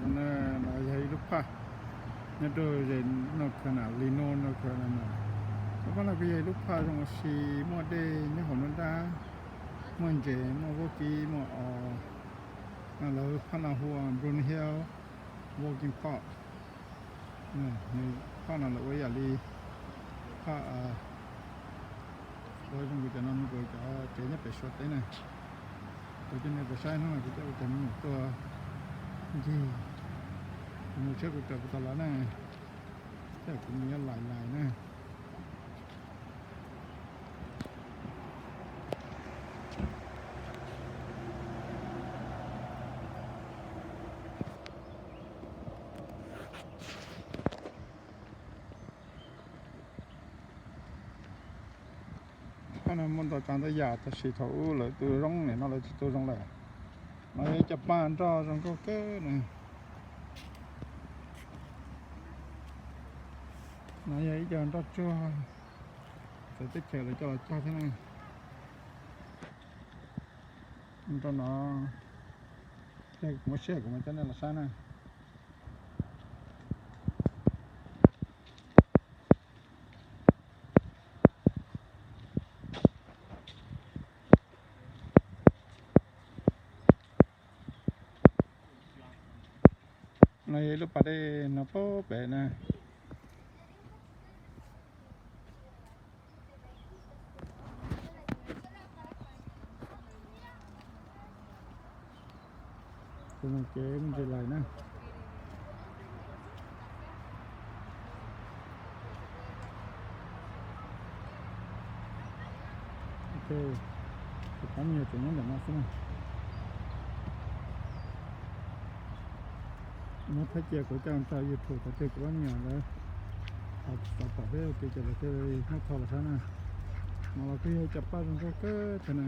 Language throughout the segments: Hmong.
No yog ib lub phaj nyob rau ze North Carolina, Lino, North Carolina. Lub phaj no kuj yog ib lub phaj zoo ua si, muaj dej nyob hauv nruab nrab, muaj ntses, muaj vaub kib, muaj os. Lawv phaj no hu ua Brown Hill Walking Park. Phaj no lawv ua yam li phaj ua zoo li cov no, cov tsev nyob pem Suav teb na. Kuv coj nej pem saib hnub no kuv coj kuv cov me nyuam tuaj ncig, kuv mus tsheb kuv raws kuv tau los na, thiab kuv mus nyob lais lais na. Phaj no muaj ntau tsav ntau yam, tab sis thaum ub lawv tu zoo, nim no lawv tsis tu zoo lawm. No yog ib co paj nroj zoo nkauj kawg na. No yog ib co nroj tsuag txawv teb chaws lawv coj los cog thiab na. Nroj no, kuv muab siab kuv mam coj nej los saib na. No yog ib lub pas dej no pem na. Tus no ces me ntsis lais na. Ok, kuv pab me nyuam tseem nyob ntawm no xwb na. Muab thaij cia kuv coj tso YouTube, thaum twg kuv pab me nyuam lawv xav pom peb ua ke ces lawv thiaj li muab tso los saib na. No los kuj yog ib co paj zoo nkauj kawg thiab na.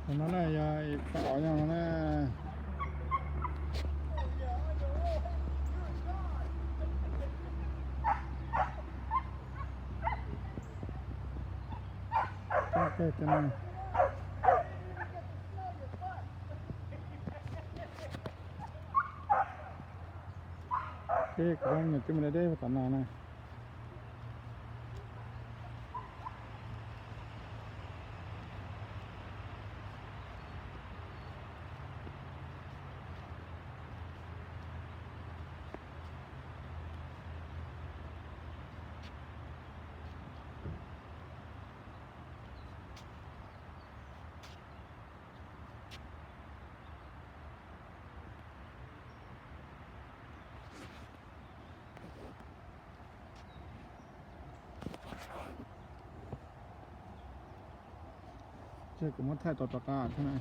Qhov no na yog ib qhov no na. Ces kuv pab me nyuam twb mus da dej tom no na. Ces kuv muab thaij tau rov qab thiab na.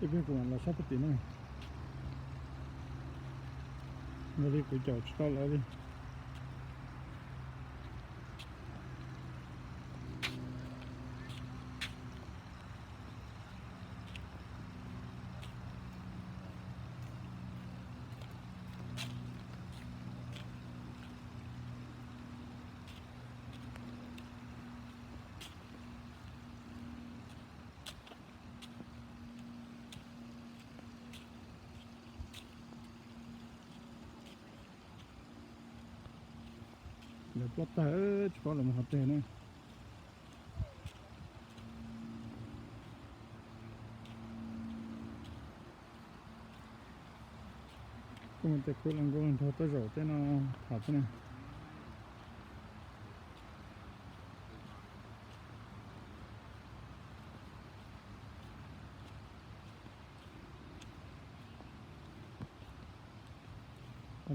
Ib pliag kuv mam los sab pem tim no. Nkaus li kuv caum tsis tau lawv li. Lawv ploj tag, tsis paub lawv mus qhov twg na. Kuj mus tej khub los nkauj los nraug tej zaum tej no tham xwb na.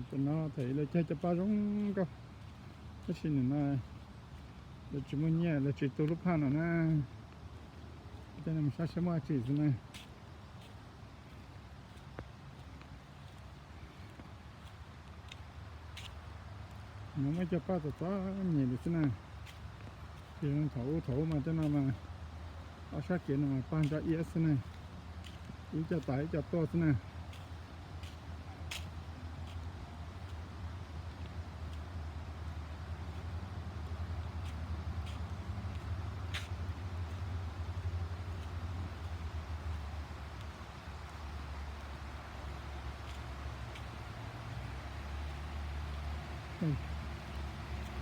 Tam no thaum lawv cog cov paj zoo nkauj, tab sis nim no lawv tsis muaj nyiaj, lawv tsis tu lub phaj no na. Coj no mus saib saib muaj dab tsi xwb na. No muaj cov paj txom txom nyem li xwb na. Ces thaum ub thaum ub mas tej no mas ob sab kev no mas paj ntsa iab xwb na, ib co tas ib co tuaj xwb na.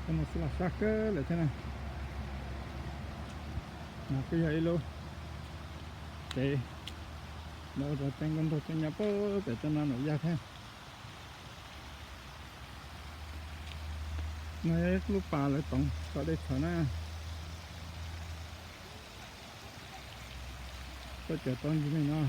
Cov no xwb los sab kawg lawm thiab na. No kuj yog ib lub tsev lawv ua rau tej nkauj nraug tuaj nyob pem tej no lawm yaj thiab. No yog ib lub pas lawv toov kom dej txhawv na. Tuaj cawm tau ntsis me no.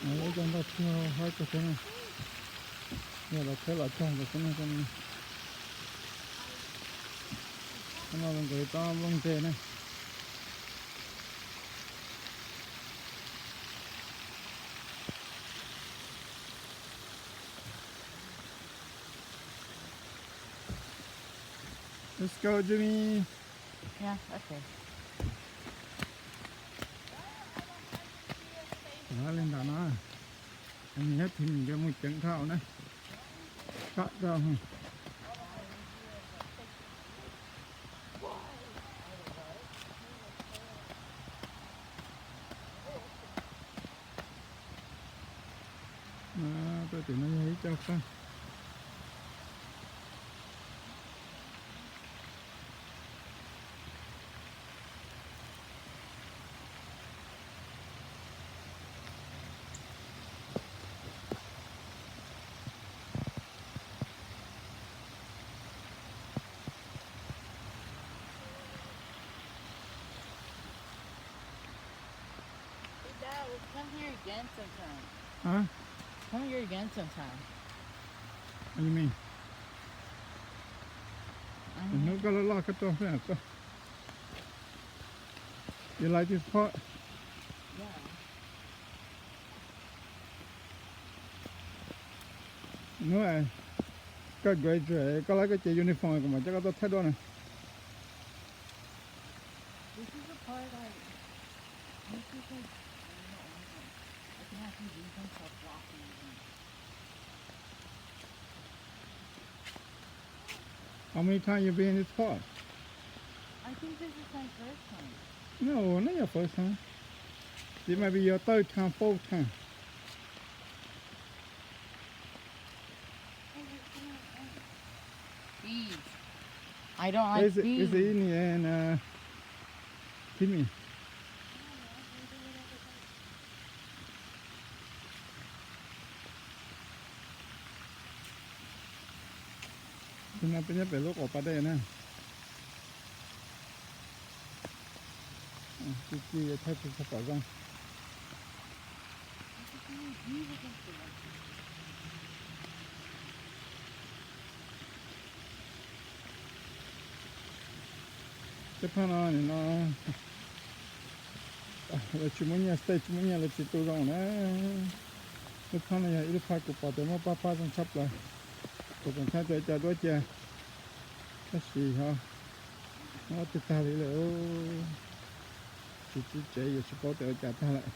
Ib co nroj tsuag haib tsuag xwb na. Yog lawv khawb los cog ntawd xwb na. Qhov no zoo nkaus li tsob nplooj ntse na. Let's go, Jimmy. Yeah, okay. Li ntawm no, nyob twg nws yuav mus ceev dhau na. Kab dhau. Tuaj tim no yog ib co kab. Hey, Dad, we'll come here again sometime. Huh? Come here again sometime. What do you mean? Hnub koj loj loj koj tuaj xwb koj. You like this part? Yeah. Hnub koj graduate koj lawv koj cev uniform kuv mam coj koj tuaj thaij duab na. This is the part I, this is like, no, I can actually do some self walking. How many times you been in this park? I think this is my first time. No, not your first time. This might be your third time, fourth time. Oh, there's so many things. I don't like Ese, ese peas. Ini en, ah, Timmy. Tus no peb nyob pem lub qaum pas dej na. Ci ci thaij tsis tshua pom zoo. Tej phab no nim no lawv tsis muaj nyiaj, state tsis muaj nyiaj lawv tsis tu zoo na. Lub phab no yog ib lub phab kuv pom tias muaj pab pab zoo tshaj plaws. Kuv tseem thaij tau ib co duab cia, tab sis ho muab tag tag li lawm. Tsis txiv tsev yuav tsis paub tias ua cas tag lawm.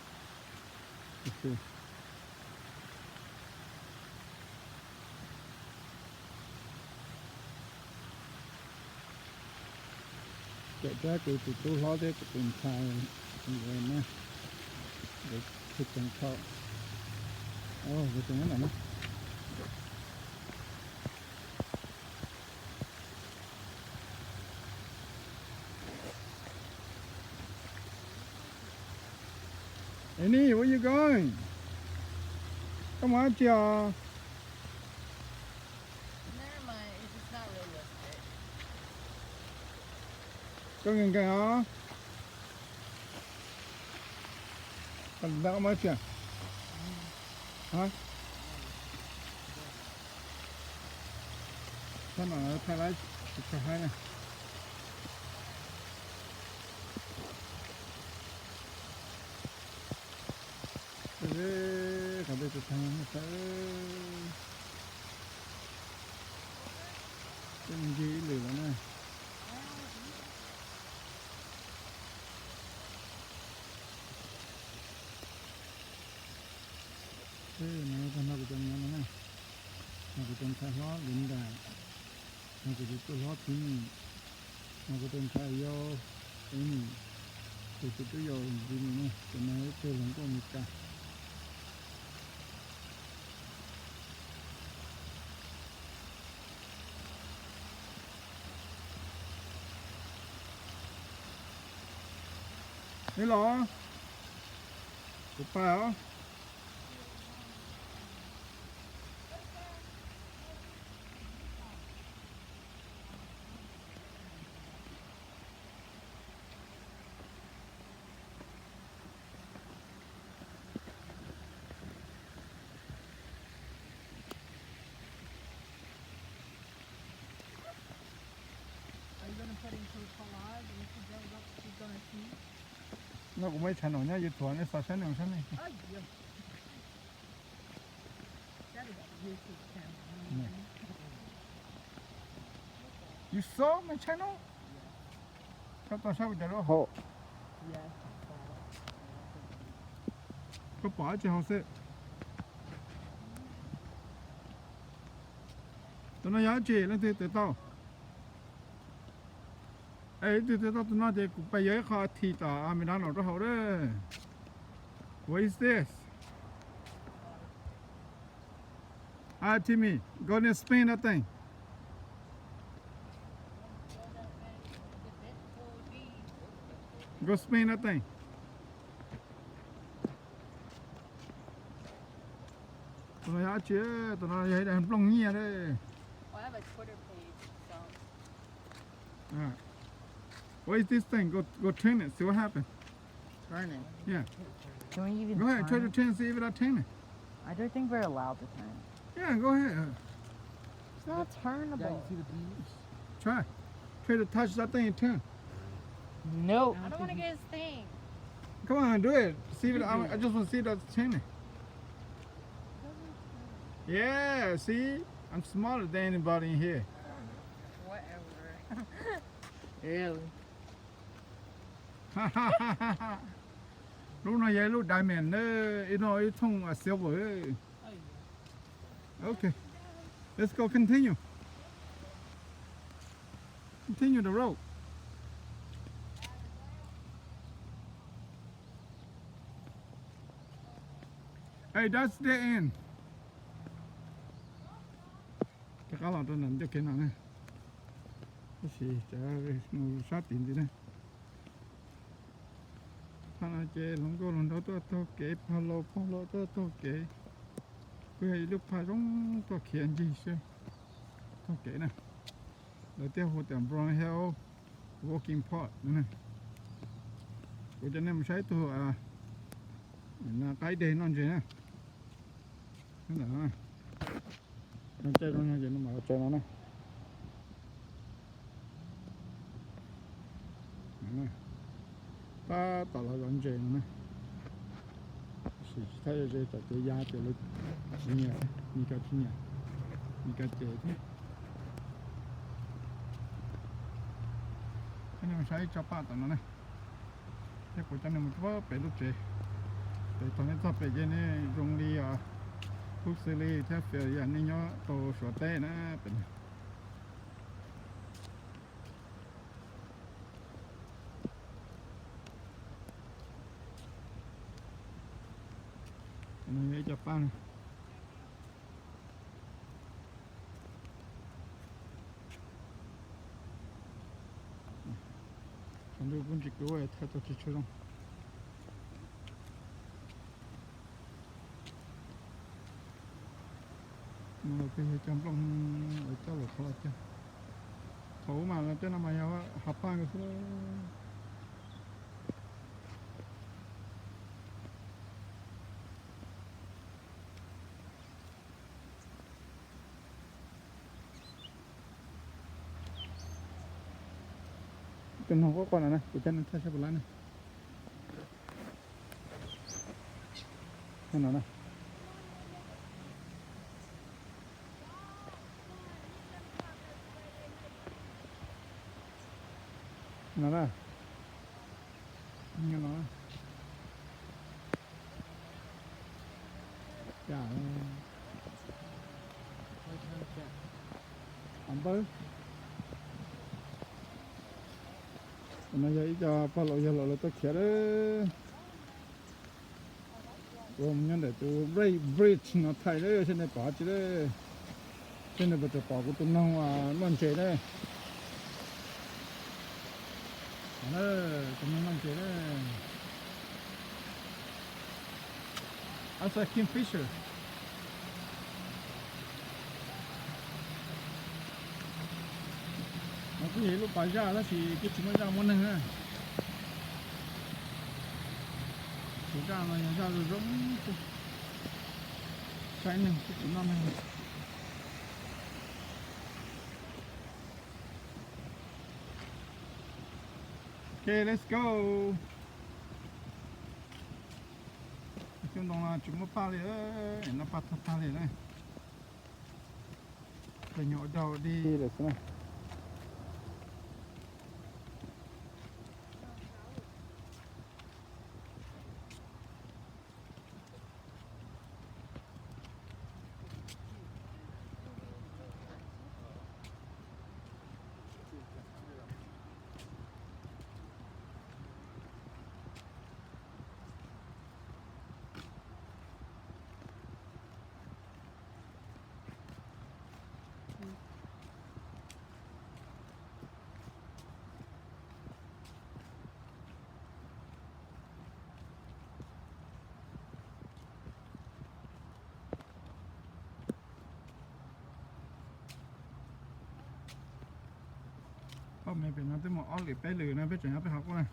Cawm rab kuv tus tub hlob thiab kuv tus ntxhais nkawd na, nkawd tsis tseem thaum, nkawd tseem nyob ntawm no. Annie, where you going? Koj mus dab tsi os? Never mind, it's just not realistic. Koj nkees nkees os. Koj ntag koj mus dab tsi? Hab? Sab no thaij lawv tsis tshua haib na. Qhov dej tsis tag, tej ncig ib lwm lawm na. Tag no kuv cov nyob no na, no kuv tus ntxhais hlob Linda, no kuv tus tub hlob Timmy, no kuv tus ntxhais yau Amy, kuv tus tub yau Jimmy na, cov no ib tug hluas nkauj Amelikas. Neb los, kuv pais os. Are you gonna put into a collage and if she goes up, she's gonna see? No kuv muaj ib channel nyob YouTube nej xav saib nej mus saib nej. You saw my channel? Koj tau saib kuv cov lub hauv? Koj pom dab tsi hauv xwb? Tus no yog dab tsi leej twg twv tau? Es leej twg twv tau tus no ces kuv pais yuav ib qho thi tom McDonald's rau hauv lawm. What is this? Ah, Timmy, go and spin that thing. Go spin that thing. Tus no yog dab tsi? Tus no yog ib daim nplooj nyiaj. Oh, I have a Twitter page, so. All right. What is this thing? Go, go turn it. See what happens. Turn it. Yeah. Can we even Go ahead, try turn to it? Turn, see if it'll turn it. I don't think we're allowed to turn it. Yeah, go ahead. It's not turnable. Yeah, you see the beads? Try. Try to touch that thing and turn. Nope. I don't want to get his thing. Come on, do it. See if it, I, I just want to see if that's turning. Yeah, see? I'm smarter than anybody in here. Whatever. Lub no yog ib lub diamond na, ib no ib thooj silver. Okay. Let's go continue. Continue the road. Hey, that's the end. Rov qab los rau ntawm ncauj kev no na. Tab sis cov mus sab tid ntxiv na. Phaj no ces hluas nkauj hluas nraug tuaj taug kev, pog laus pog laus tuaj taug kev. Kuj yog ib lub phaj zoo tuaj khiav ncig seb taug kev na. Lawv thiaj hu tias Brown Hill Walking Path no. Kuv coj nej mus saib ib tug qaib deg noj ntses na. Ntawm no, no caij zoo no ces no mam los tsaws no na. Tab tom los zov ntses no na. Tab sis tsis tau ze, tsam ces ya ces lawv tsis nyiam, Mis Kas tsis nyiam, Mis Kas cem thiab. Coj nej mus saib ib tsob paj tom no na. Thiab kuv coj nej mus rau pem lub tsev. Ces thaum nej txog pem ces nej zoo li, khub xws li thiab feels yam nej nyob rau Suav teb na pem no. No yog ib co paj na. Tshav ntuj kuj ntsis kub thawj tau tsis tshua zoo. No los peb yog cov nplooj uas coj los qhov los cog. Thaum ub mas los coj no mas yog hav paj xwb. Tus no quaj quaj no na, kuv coj nej thaij saib puas lab na. No na. No na. No na. Cas, av npawb. No yog ib co pog laus yawg laus lawv tuaj khiav lawm. Kuv mus nyob ntawm tus bridge no thaij lawm, seb nej pom tsis lawm. Seb nej puas tseem pom kuv tus noog noj ntses lawm. Tus noog noj ntses lawm. That's a kingfisher. No kuj yog ib lub pas zaj tab sis kuj tsis muaj zaj muaj neeg na. Tus zaj no yog zaj zoo zoo xwb, saib neeg kuj tsis noj neeg. Ok, let's go. Cov ntoo no tsis muaj paj li, noj paj tag tag li na. Cov nyuam dau di lawm xwb na. Poj me pem no twb mus ob lwm peb lwm no peb tseem nyob peb hauv qub na.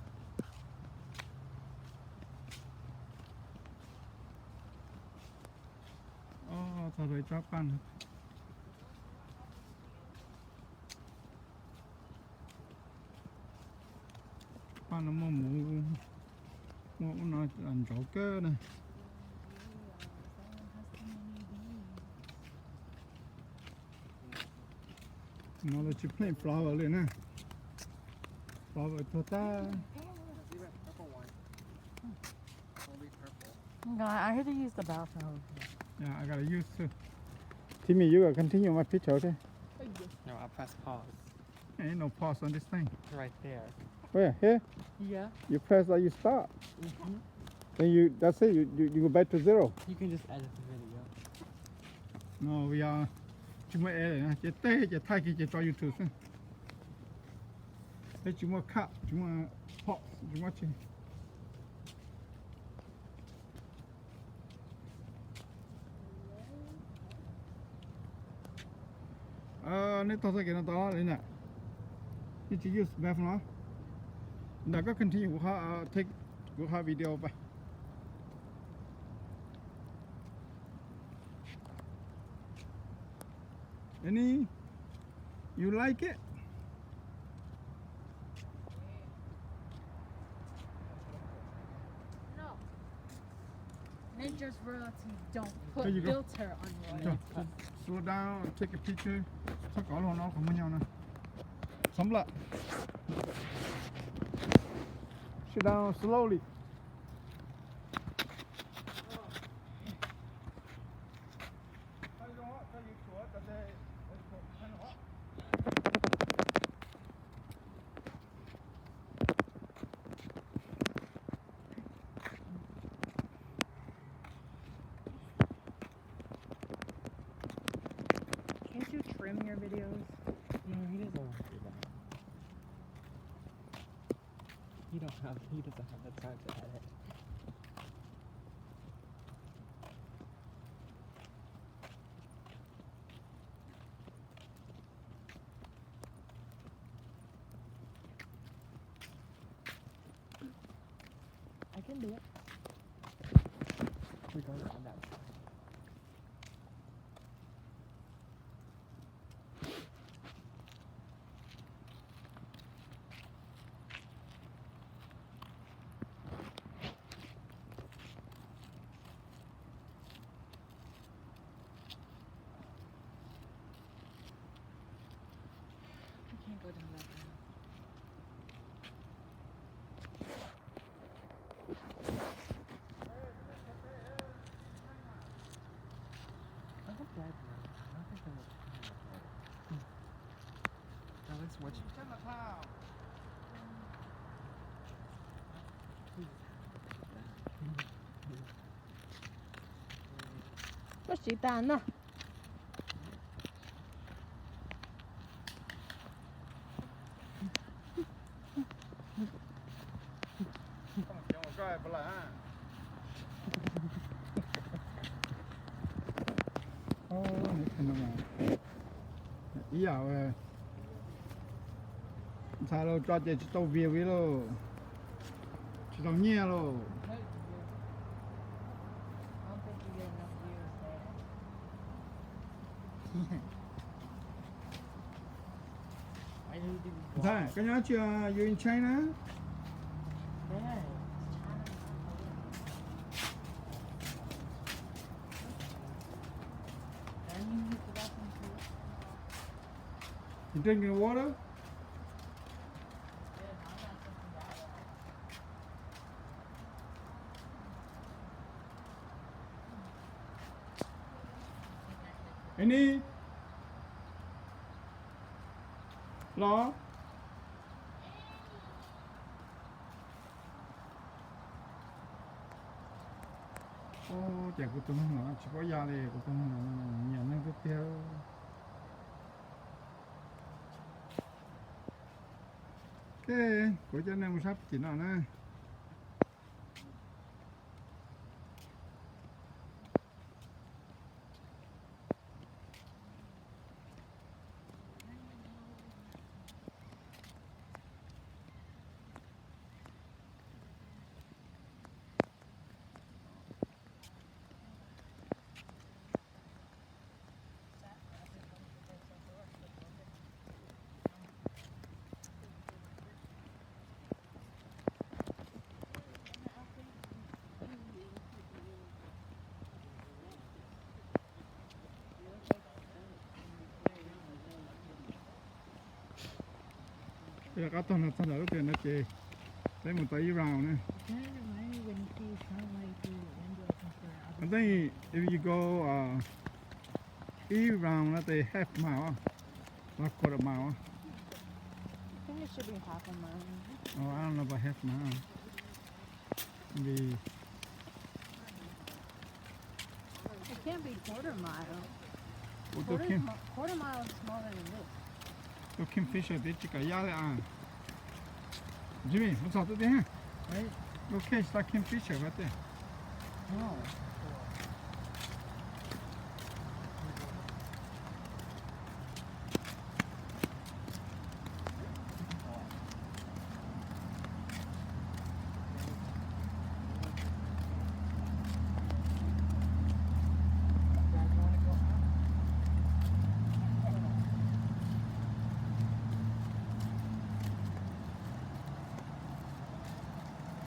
Txog rau ib tsob paj no. Paj no muaj mus, muaj ub no ntsauv kawg na. No lawv tsis plant flower li na. Flower tuag tag. No, I had to use the bathroom. Yeah, I gotta use too. Timmy, you gotta continue my picture, okay? No, I press pause. Ain't no pause on this thing. Right there. Where? Here? Yeah. You press like you stop. Mm-hmm. Then you, that's it, you, you, you go back to zero. You can just edit the video. No, we are, tsis muaj edit na, ces teb ces thaij kiag ces tso YouTube xwb. Peb tsis muaj cup, tsis muaj pot, tsis muaj tsi. Nej taug txoj kev no tau li ntawd. Nej tsis use map no. Ntawm koj continue kuv ho take, kuv ho video pas. Any? You like it? No. Nature's royalty, don't put There you go. Filter on royalty. Go. Slow down, take a picture. Txhob kov los no qhov muag nyo no. Txhob lawm. Sit down slowly. Can't you trim your videos? No, he doesn't want to do that. He don't have, he doesn't have the time to edit. I can do it. We're going on that side. I can't go down that path. I hope that, I don't think that was, that looks much. Koj siv tas na. Ib yam ntxhais los tso ces tsis tau view li lauj, tsis tau nyiaj lauj. Ntxhais, koj nyob dab tsi? You in China? You drinking water? Any? Los? Ces kuv tus neeg no tsis paub ya li, kuv tus neeg no nyiam neeg tiag tiag. Ok, kuv coj nej mus sab tim no na. Yog qab tog no txog ntawm lub tiaj no ces peb mus tau ib round na. I think if you go, uh, ib round no ces half mile, or quarter mile. I think it should be half a mile. Oh, I don't know about half mile. Maybe. It can't be quarter mile. Ua tus Quarter, kheej, mi- quarter mile is smaller than this. Tus kheej fish tib tsis kam yaj li as. Jimmy, what's up, dude? Go catch that kingfisher right there.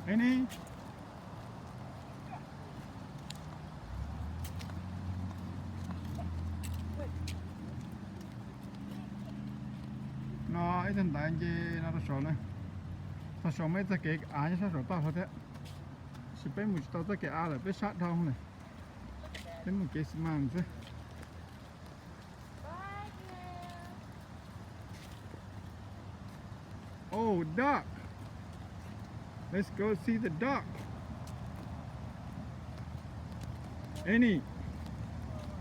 Annie. No ib tug ntaiv nce no rau saum na. Txog saum muaj ib txoj kev av nyob sab saum toj hauv thiab. Tab sis peb mus tsis tau txoj kev av lawm, peb sab dhau lawm. Peb mus kev xi mas xwb. Oh, duck. Let's go see the duck. Annie,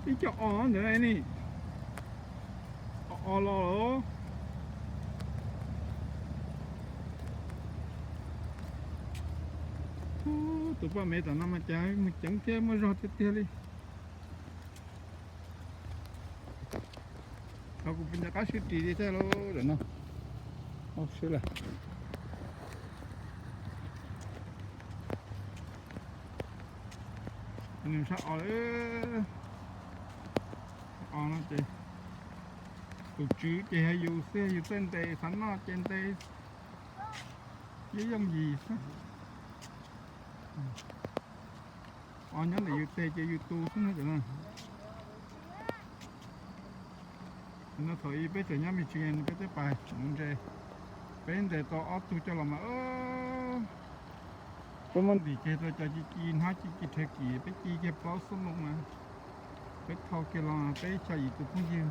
ib co os ntawd Annie. Os, os los lawm. Tus poj me tom no mas cas mus ceev thiab muaj zog tiag tiag li. Thaum kuv pus ncov qab swb ris li thiab lauj, no. Swb lawm. Nws sab os lawm. Os no ces tus tswv ces yog yus xwb, yus txawj ntes xav noj ces ntes, yeej yooj yim xwb. Os nyob ntawm yus tes ces yus tu xwb na cov no. No thaum ub peb tseem nyob Michigan peb twb pais nuv ntses, peb ntes tau ob tug coj los mas peb muab ntim kiag rau cov ci ci hnab ci ci rhav kim, peb ci kiag plaub xuab moos na. Peb thau kiag los peb xya yim tus phooj ywg,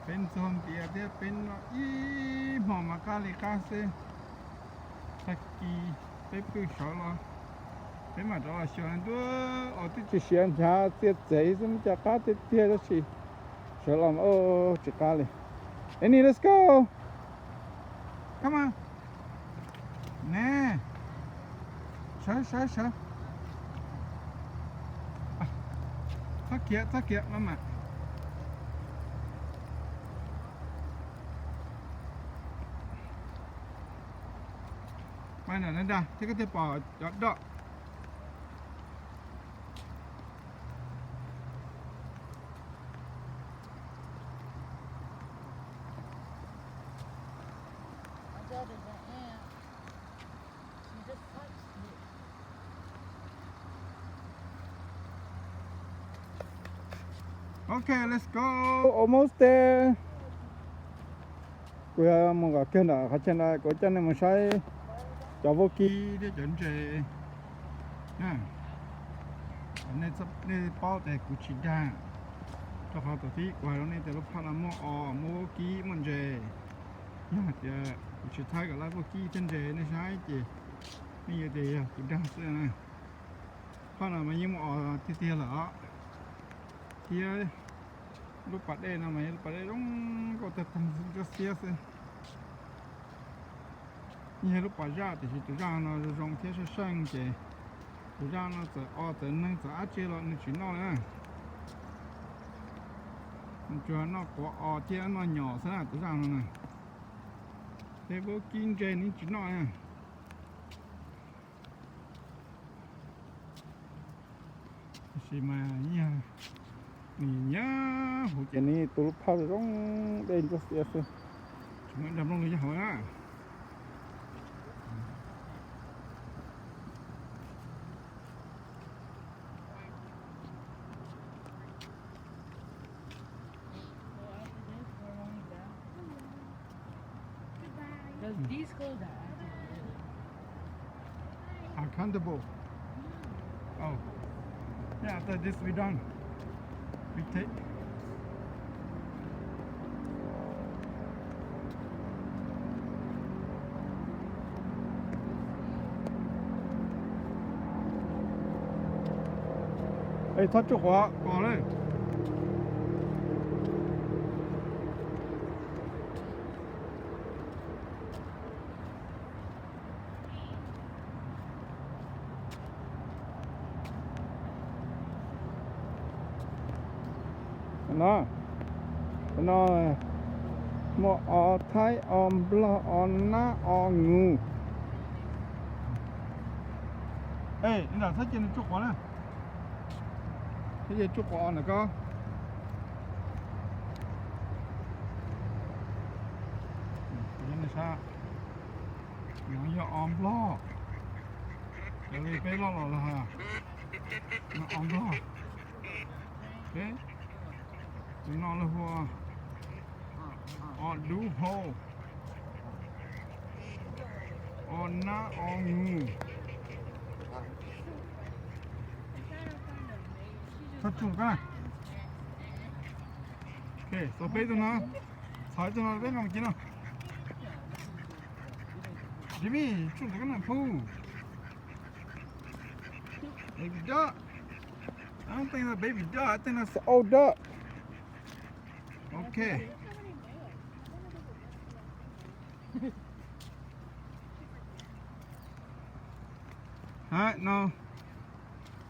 peb ntxuag ntiav thiab peb noj ib hmo mas qab li qab xwb. Tag kis peb pw sawv los, peb mam rov los xyuas ntua, os twb tsis siav nchav txiav txev xwb, muaj cov qab tiag tiag tab sis sawv los tsis qab li. Annie, let's go. Come on. Nè. Sawv, sawv, sawv. Txhob khiav, txhob khiav, maj mam. Pais nram no dag thiab koj thiaj pom cov dog. Okay, let's go. Almost there. Kuv yuav mus kom kiag ntawm qhov chaw no, kuv coj nej mus saib cov vaub kib thiab cov ntses. Nej paub tias kuv tsis dag, rau qhov thaum ub kuv hais rau nej tias lub phaj no muaj os, muaj vaub kib, muaj ntses. Yog hais tias kuv tsis thaij kom lawv vaub kib thiab ntses nej saib ces nej yuav tias yog kuv dag xwb na. Phaj no mas yeej muaj os tiag tiag lawm os. Thiab lub pas dej no mas yog lub pas dej zoo nkauj tag tag ntsuab xiab xwb. Yog lub pas zaj tiam sis tus zaj no zoo zoo thiab seej seej ces tus zaj no txawm os txawm neeg txawm dab tsi los nws tsis noj na. Nws tsuas noj quav os thiab noj nyom xwb na tus zaj no na. Tej vaub kib ntses nws tsis noj na. Tab sis mas nyiam, nyiam huv ces nws tu lub phaj zoo zoo, dej ntsuab xiab xwb. Tsis muaj ib nrag nplooj li nyob hauv na. Does these go down? Uncountable. Oh. Yeah, after this we done. We take. Ej, txhob tsuj quav kos lawm. Tus no muaj o thaib, o nplog, o nab, o nus. Ej, nram txhob cia nws tsuj quav na. Txhob cia tsuj quav ntawm ko. Yog o nplog. Raws li peb loj los los, o nplog. Tus no lawv hu ua o dub hau, o nab, o nus. Txhob tsuj ko na. Txog peb tug no, txog ib tug no peb nqa mus ci no. Jimmy, tsuj ntawm ko na phu. Baby duck. I don't think that's a baby duck. I think that's an old duck. Okay. All right, now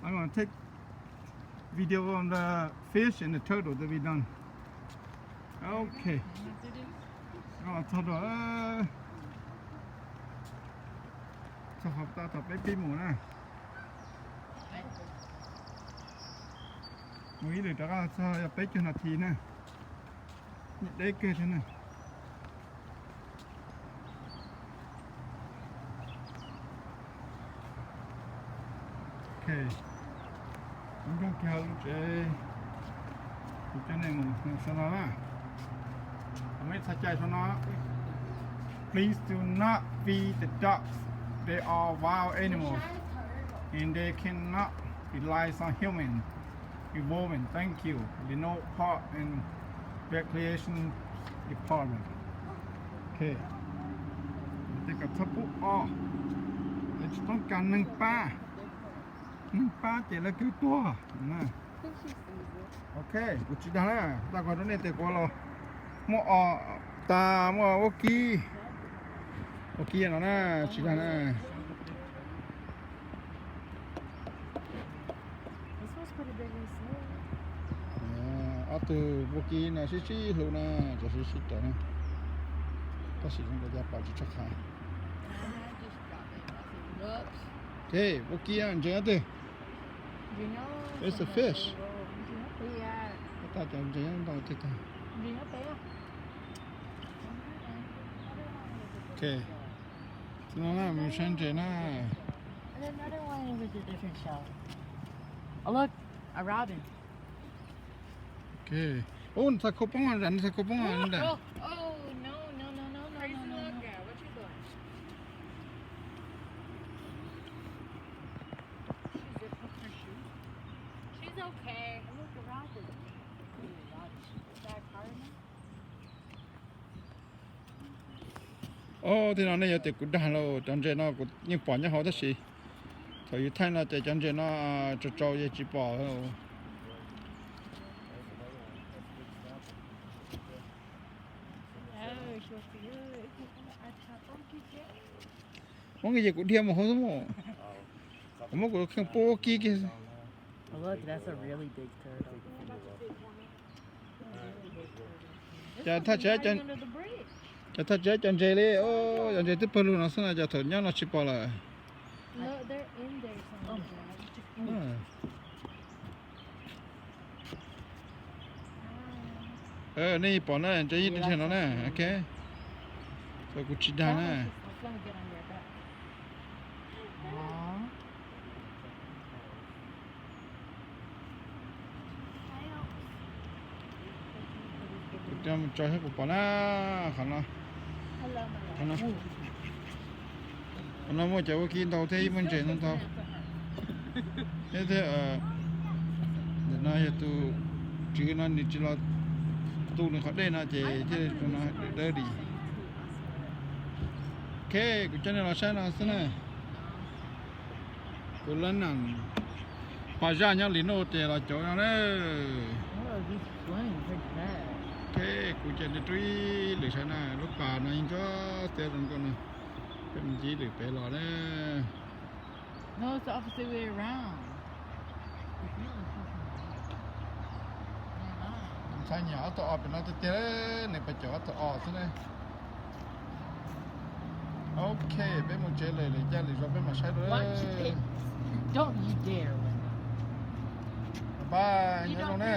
I'm gonna take video on the fish and the turtle that we done. Okay. Txog rau, txog qhov tau thaum peb pib mus na. Mus ib lwm rov qab txog yog peb caug nas this na. Deb kawg thiab na. Ok, mus nrog kiag lub tsev, kuv coj nej mus saum no na. Muaj ib txhais cai saum no. Please do not feed the ducks. They are wild animals and they cannot rely on human involvement. Thank you. Lino Park and Recreation Department. Ok. Tej kom txhob pub o, lawv tsis toob kas neeg pab. Neeg pab ces lawv kawg tuag. Ok, kuv tsis dag na, dag qhov rau nej tias kuv los muaj o tas, muaj vaub kib, vaub kib no na, tsis dag na. Ob tug vaub kib no sib sib hlub na, cov sib sib cov na. Tab sis zoo li cas pom tsis tshua qha. Ok, vaub kib ntseeg ob tug. It's a fish. Tab cov ntseeg ntau tiag tiag. Ok, no na, mus saib ntses na. And another one with a different shell. Oh, look, a robin. Ok. Ub, nws txhais khau poob, nws txhais khau poob ntag. Oh, oh, no, no, no, no, no, no, no, no. She's okay. Look, a robin. Is that a cardinal? Ob, tej no nej yuav tias kuv dag lauj, cov ntses no kuv yeej pom nyob hauv tab sis thaum yus thaij no ces cov ntses no tsaus tsaus ces tsis pom. Muab nqi ces kuv dhia mus hauv xwb mas. Kuv muab kuv kheej pub kib kiag. Look, that's a really big turtle. Cas thaj tsam, cas thaj tsam cov ntses li, cov ntses twb pawg lug no xwb no cas thaum nyob no tsis pom lawm. Nej pom na, ntses yeej nrhiav no na, ok. Txawm kuv tsis dag na. Kuv coj mus tso thiab kuv pom na, qhov no. Qhov no muaj cov vaub kib ntau thiab ib muaj ntses ntau ntau. Thiab thiab, ntawm no yog tus tswv no nws tsis los tu nws qhov dej no ces thiaj li tus no dawb dawb li. Ok, kuv coj nej los saib no xwb na. Kuv lab nam pas zaj nyob li no ces los cov no na. Ok, kuv coj nej rub ib lwm saib na, lub pas no yeej ntsuab txiab zoo nkauj no. Peb mus ncig ib lwm pem los na. No, it's the opposite way around. Never mind. Nyiam ob tug os pem no tiag tiag, nws pais caum ob tug os xwb ne. Ok, peb mus tsev lawm, lwm caij lwm zaus peb mam saib dua. Bye, nyob zoo ne.